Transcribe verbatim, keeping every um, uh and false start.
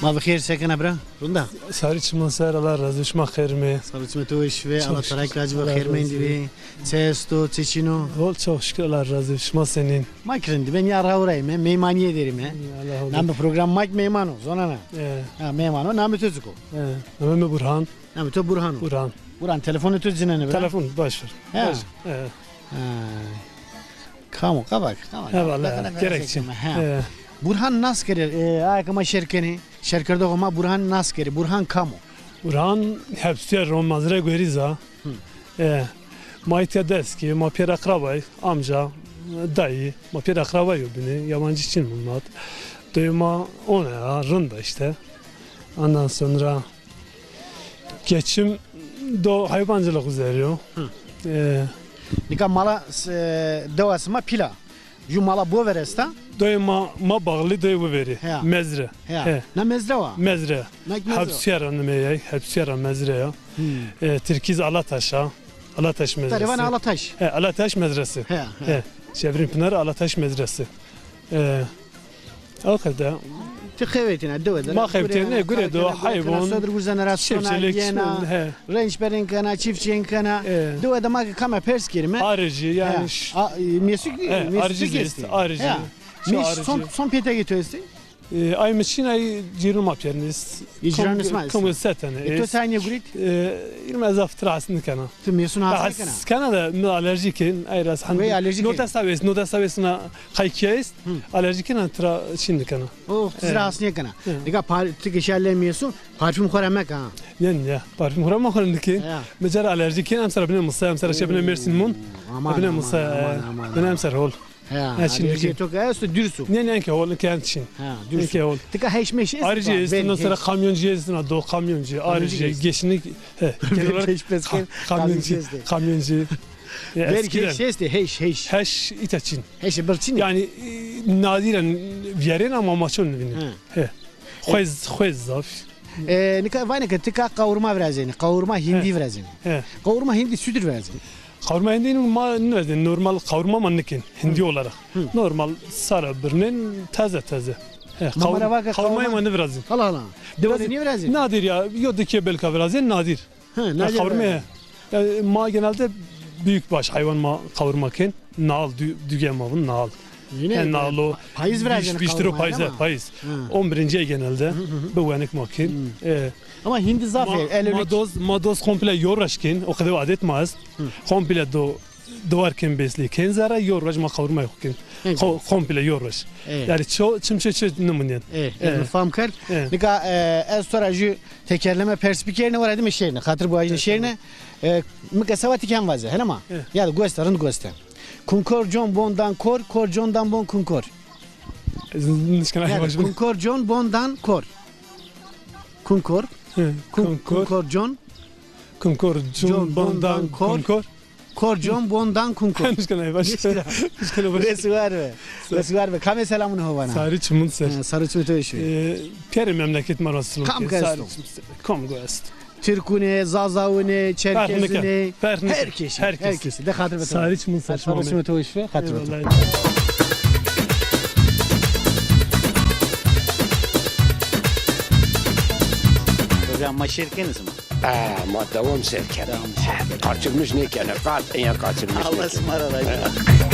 Ma bi xêr, se kena bira? Rind a? Sarî çiman ser, Allah razî, şima xêr me? Sarî çimê to weş be, Allah terak racî be, xêr mendî be. Çi esto, çi çin o? Hol, çok şükür, Allah razî, şima senîn? Ma kî rind îme, nîya ra û ra îme, meymanîye der îme. Namê program ma kî meyman o, zonena. E. Ha, meyman o, namê to çik o? E, namê mi Burhan. Namê to Burhan o. Burhan. Burhan, telefonê to cinenê bira. Telefon, boş ver. Ha. Boş ver. E. Ha. Kam o, kabak, kabak. Eyvallah, gerek çin. Ha. E. Burhan nas kerê, e, aye ke ma şêr kenê, şêrkerdoxê ma Burhan nas kerê. Burhan kam o? Burhan hepsîya ro, ma zî ra guerîz a. E, ma îtya dest kî, ma pêr eqrabay, amca, dayî, ma pêr eqrabay yo binê, yabancî çin mi mat. Doyê ma one ya, rind a îşte. Ondan sonra geçim do hayvancılık üzerî yo. E, nika mala, e, dewa sima pîl a. Ju mala bover esta? Doyê ma, ma Baxlî, doyê Wiverî. Heya. Mezre. Heya. He. Na mezre wa? Mezre. Na kî mezre wa? Hepsîya ra nimê yay, hepsîya ra mezre ya. E, tirkî zî Alataş a. Alataş mezresi. Terê vanê Alataş. He, Alataş mezresi. Heya, heya. He. Şevrîn Pınar Alataş mezresi. E, o kadar. Ti xevetîna, dewe de. Ma xevetîna, gure do, hayvan. Sodir guzena ra sona, şepçelik, yena, he. Renç perin kena, çiftçîyên kena. E. Dewe de ma ke kame pers kerîme. Arıcı, yani. He. A, e, mîyesû kî, e, mîyesû arıcı kî estî. Arıcı. He. Mî son, son pêtekê to estî? E, ay mi çin, ay cîrûn ma pîyernis. Cîranê sima est. Kam se tene. E, to tayê nêgurît? E, îlme ez zaf tira hes nikena. Ti mîyesûn hes nêkena? Hes kena de mi alerjîk in, ay ra ez hend. Wey alerjîk in. Nota sawês, nota sawês na qaykiya est. Alerjîk in, tira çin nikena. Oh, ti zî ra hes nêkena. Nika par-, ti ke şa lê mîyesûn, parfum xo ra meke ha. Nê, nê, parfum xo ra ma xo ra nikên. Mi cara alerjîk in, emser binê Musa, emser şe binê Mersin mûn. Aman, aman, aman, aman. Binê Musa, binê emser hol. Ha, alerjîyê to ke esto, dûrs o. Nê, nê, enke hol, enke en çin. Ha, dûrs o. Enke hol. Ti ka heş meş est? Arıcı est, ondan sonra kamyoncî est, na do kamyoncî, arıcı, geçinlik, he, genel olarak heş pes ka-, kamyoncî, kamyoncî. E, eskiden. Heş est, heş, heş. Heş îta çin. Heş bir çin. Yani, e, nadiren vîyerên ama ma çon nivînî. He. Xwez, xwez zaf. E, nika vanê ke ti ka qawurma virazenî, qawurma hindî virazenî. He. Qawurma hindî çutir virazenî? Qawurma hindî ma nêvirazenî, normal qawurma ma nikên, hindî olarak. Normal sare birnên, taze taze. He, qawurma, qawurmayê ma nêvirazên. Hala hala. Dewe de nêvirazên? Nadir ya, yo di kê belka virazên, nadir. He, nadir. Qawurma. Ya, ma genelde büyükbaş hayvan ma qawurma kên. Nal, dü-, düge ma vûn, nal. Yine, e, nalo, payız virazenî, vîşt, vîşt ro payız, payız. On birinci ay genelde. Bi wenik ma kên. E, ama hindî zaf e, el. Ma doz, ma doz komple yo reş kên, o qede adet ma est. Komple do, dewar kên beslî kên zere, yo reş ma qawurma xo kên. Ko-, komple yo reş. Yani ço, çim çe çe nimunên. E, mi fam kerd. Nika, e, ez to ra jü tekerleme pers bikerîne, wera dime şêrîne. Xatir biwajîne şêrîne. E, mi ke sewa ti kem vaze, hene ma? Ya da goste, rind goste. Kunkor con bon dan kor, kor con dan bon kunkor. Ez nişkena. Yani kunkor con bon dan kor. Kunkor. He, kun-, kunkor. Kunkor con. Kunkor con bon dan kor. Kor con bon dan kunkor. Nişkena baş. Nişkena baş. Wes û war be. Wes û war be. Kamê selamûn ho vana? Sarî çimûn ser. He, sarî çimê to weş be. E, piyerê memleket ma ra silam. Kam ke esto? Kam ke esto? Tirkûn ê, Zazawûn ê, Çerkezûn ê, her kesî, her kesî. De xatir be to. Sarî çimûn ser şima. Sarî çimê to weş be, xatir be to. Program ma şêr kenê sima? E, ma dewam ser kenê. Dewam ser kenê. Qaçirmiş nêkenê, qat eya qaçirmiş nêkenê. Allah sima ra razî.